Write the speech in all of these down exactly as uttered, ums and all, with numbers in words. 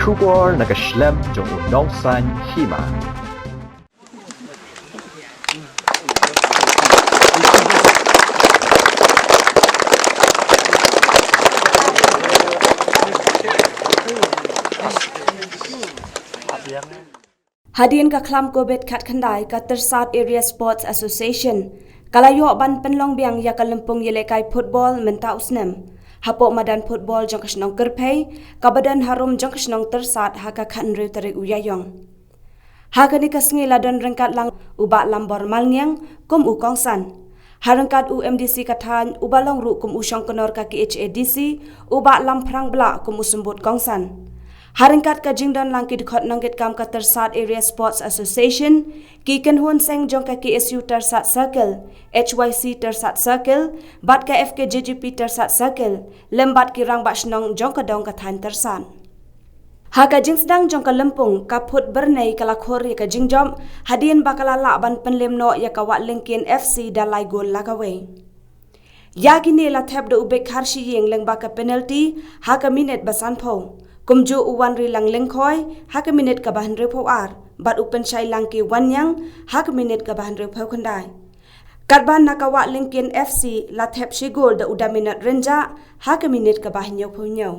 Khubor na ka shlem jong u nongsan hima. Hadien ka khlam covid khatkhyndai, ka Tyrsad Area Sports Association ka la ïoh ban pynlong biang ïa ka lympung ïalehkai football mynta u snem hapoh madan football jong ka shnong Kyrphei, kaba don harum jong ka shnong Tyrsad ha ka khathynriew tarik u Ïaïong. Ha kane ka sngi la don ryngkat lang u Bah Lambor Malngiang kum u kongsan. Ha ryngkat u M D C ka thaiñ, uba long ruh kum u shongknor ka K H A D C, u Bah Lamphrang Blah kum u symbud kongsan. Ha ryngkat ka jingdon lang ki dkhot nongkitkam ka Tyrsad Area Sports Association, ki kynhun seng jong ka K S U Tyrsad Circle, H Y C Tyrsad Circle, bad ka F K J G P Tyrsad Circle, lem bad ki rangbah shnong jong ka dong ka thaiñ Tyrsad. Ha ka jingsdang jong ka lympung, ka Phut Byrnei ka la khur ïa ka jingjop hadien ba ka la lah ban pynlem noh ïa ka Wah Lyngkien F C da lai gol la kawei. Ïa kine la thep da u Bek Kharshiing lyngba ka penalty ha ka minit ba sanphew. Kumjuh u Wanrilang Lyngkhoi ha ka minit kaba hynriewphew ar, bad u Pynshailang K. Wanniang ha ka minit kaba hynriewphew khyndai. Katba na ka Wah Lyngkien F C la thep shi gol da u Daminot Rynjah ha ka minit kaba hynñiewphew hynñiew.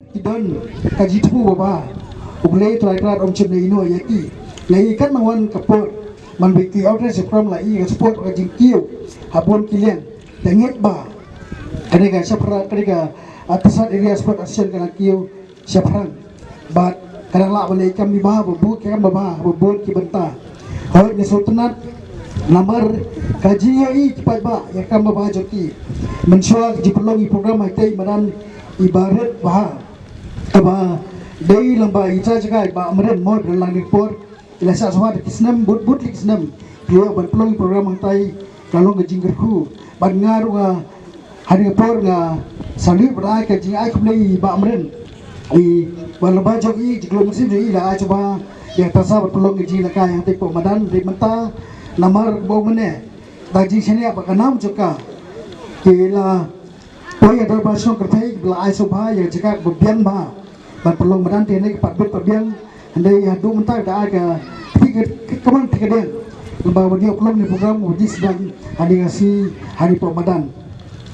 Ki don ka jingthmu ba bha. U Blei Trai Kynrad um shym la ïehnoh ïa ki. La ïa kat nang wan ka por man ba ki outdoor sport la ïa ka sport ka jingkiew ha bun ki liang. Te ngeit ba kane ka shaphrang, kane ka, ah, Tyrsad Area Sport Association ka la kiew shaphrang. Bad ka dang lah ban leh kam ba bha, ba bun ki kam ba bha, ba bun ki bynta. Hooid, nga sngewtynnat namar ka jingïohi ki paidbah ïa ka kam ba bha jong ki. Mynshuwa ka jingpynlong ïa ki program ha itei i madan iba rit bha, kaba dei lang ba i Trai Jaka i Bah Amrin, mo, ba la lang ïa ka por. I la shah shuwa da ki snem, bun bun ki snem ki ïoh ban pynlong ïa ki program hangtai. Ka long ka jingkyrkhu. Bad nga ruh nga, ha kane ka por nga salute bad ai ka jingai khublei ïa i Bah Amrin, i Bah Lambor jong i, jingkhlem mynsiem jong i la ai shuwa ïa ka Tyrsad ban pynlong ka jingïalehkai hangtai hapoh madan. Dei mynta namar ba u mynne da jingshaniah bad ka nam jong ka, ki la poi ha Dorbar Shnong Kyrphei, ba la ai sngewbha ïa ka jaka ba biang bha ban pynlong madan. Te hynrei ka pat bit pat biang, hynrei haduh mynta ka da ai ka phi ka, ka, ka man phi ka deng, ba ban ïoh pynlong ïa ka program ba jingïaseng ha kane ka sngi ha kane hapoh madan.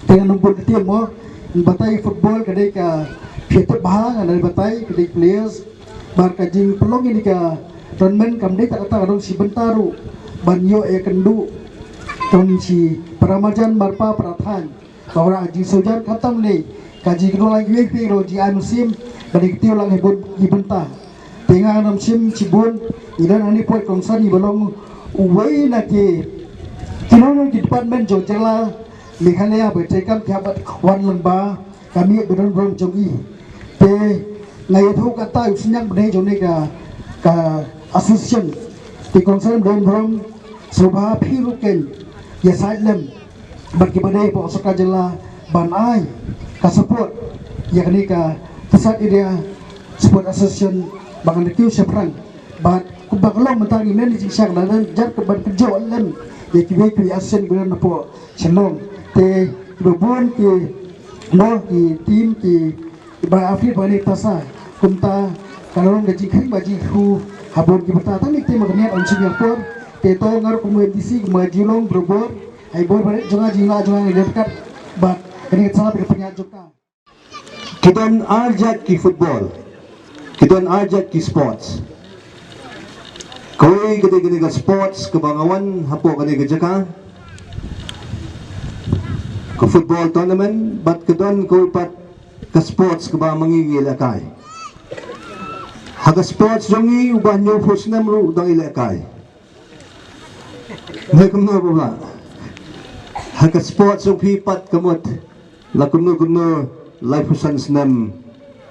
Te ngan ym bun ktien mo, batai football ka dei ka, phi tip bha, ngan ym batai, ka dei players. Bad ka jingpynlong ïa kane ka tournament kam dei tang kata, ka don shi bynta ruh ban ïoh ïakynduh, kam shi para marjan marpa para thaiñ. Ba wanrah ka jingsngewsih khamtam lei, ka jingkynnoh lang kiwei kiwei ruh, jingai mynsiem, bad ïa ka kiew lang ha bun ki bynta. Te nga ngam shim shibun, ngi don hangne hapoh kongsan, ngi ba long uwei na ki, ki nongïalam ki department jong jylla Meghalaya ba treikam ki hap ban wan lyngba ka miet ba don burom jong i. Te nga ïathuh kata u synñiang bneng jong kane ka, ka association. Te kongsan ba don burom, sngewbha phi ruh kin ïasaid lem bad kiba dei hapoh sorkar jylla ban ai ka support ïa kane ka Tyrsad Area Sport Association ba kan da kiew shaphrang. Bad kumba ka long mynta ngi mih na jingshang, la don jar ka ban kynjoh lem ïa kiwei kiwei association ba don hapoh Shillong. Te kiba bun ki, mo, ki team, ki Ba afit ba ne tasa kumta ka long ka jingkhring ba jingkhu ha bun ki bynta. Tang ne te ma ka niat ong sing ïa por te to ngar kum M D C ma Geelong bro bor ai bor ba jong nga jingla jong nga ngi kat ba ka ne tasa ba ka pynïaid jong ka. Ki don arjat ki football, ki don arjat ki sports. Kawei ka dei kane ka sports kaba nga wan hapoh kane ka jaka, ka football tournament, bad ka don kawei pat ka sports kaba ma ngi ngi lehkai. Ha ka sports jong ngi uba hynñiewphew snem ruh dang i lehkai. Ngi kumno ba ba ha ka sports jong phi pat ka mut la kumno kumno laiphew san snem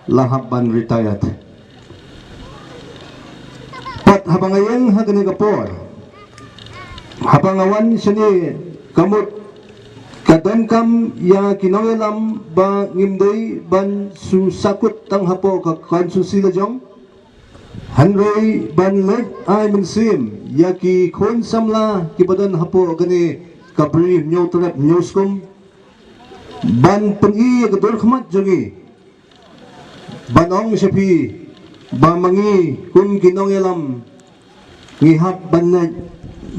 la hap ban retired. Pat haba nga ïeng ha kane ka por, haba nga wan shane ka mut ka donkam ïa ki nongïalam ba ngim dei ban shu sakut tang hapoh ka constituency la jong. Hynrei ban leit ai mynsiem ïa ki khun samla kiba don hapoh kane ka Bri Hynñiewtrep Hynñiewskum ban pyni ïa ka dur khmat jong ngi. Ban ong sha phi ba ma ngi kum ki nongïalam ngi hap ban nang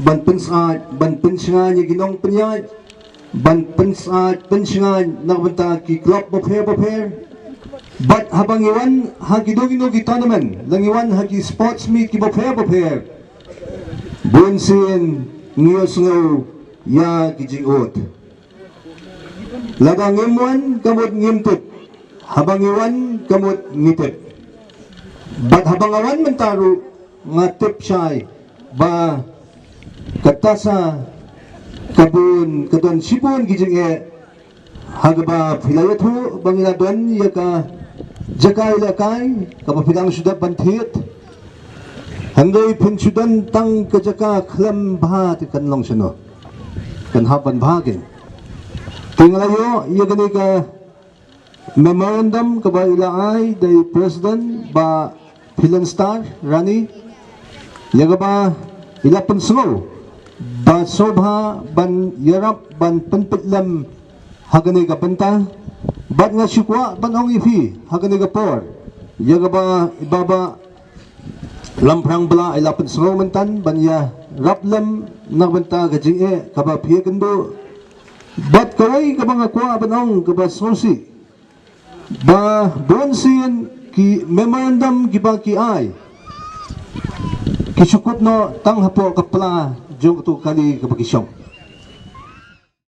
ban pynsyaid ban pynshngaiñ ïa ki nongpynïaid ban pynsyaid pynshngaiñ na ka bynta ki club bapher bapher. Bad haba ngi wan ha ki dong ino ki tournament la ngi wan ha ki sports meet ki bapher bapher, bun sien ngi ïohsngew ïa ki jingud. Lada ngim wan ka mut ngim tip. Haba ngi wan ka mut ngi tip. Bad haba nga wan mynta ruh nga tip shai ba ka tasa ka bun ka don shibun ki jingeh ha kaba phi la ïathuh ba ngi la don ïa ka jaka ïalehkai kaba phi dang shu dep ban thied. Hynrei phin shu don tang ka jaka khlem bha te kan long shano, kan hap ban bha kein. Te nga la ïoh ïa kane ka memorandum kaba i la ai da i President Bah Philenstar Rani, ïa kaba i la pynsngew ba sngewbha ban ïarap ban pynpeit lem ha kane ka bynta. Bad nga shu kwah ban ong ïa phi ha kane ka por ïa kaba i Bah Bah Lamphrang Blah i la pynsngew mynta ban ïarap lem na ka bynta ka jingeh kaba phi ïakynduh. Bad kawei kaba nga kwah ban ong kaba sngewsih ba bun sien ki memorandum kiba ki ai ki shu kut noh tang hapoh ka pla jong kato ka kali kaba ki shong.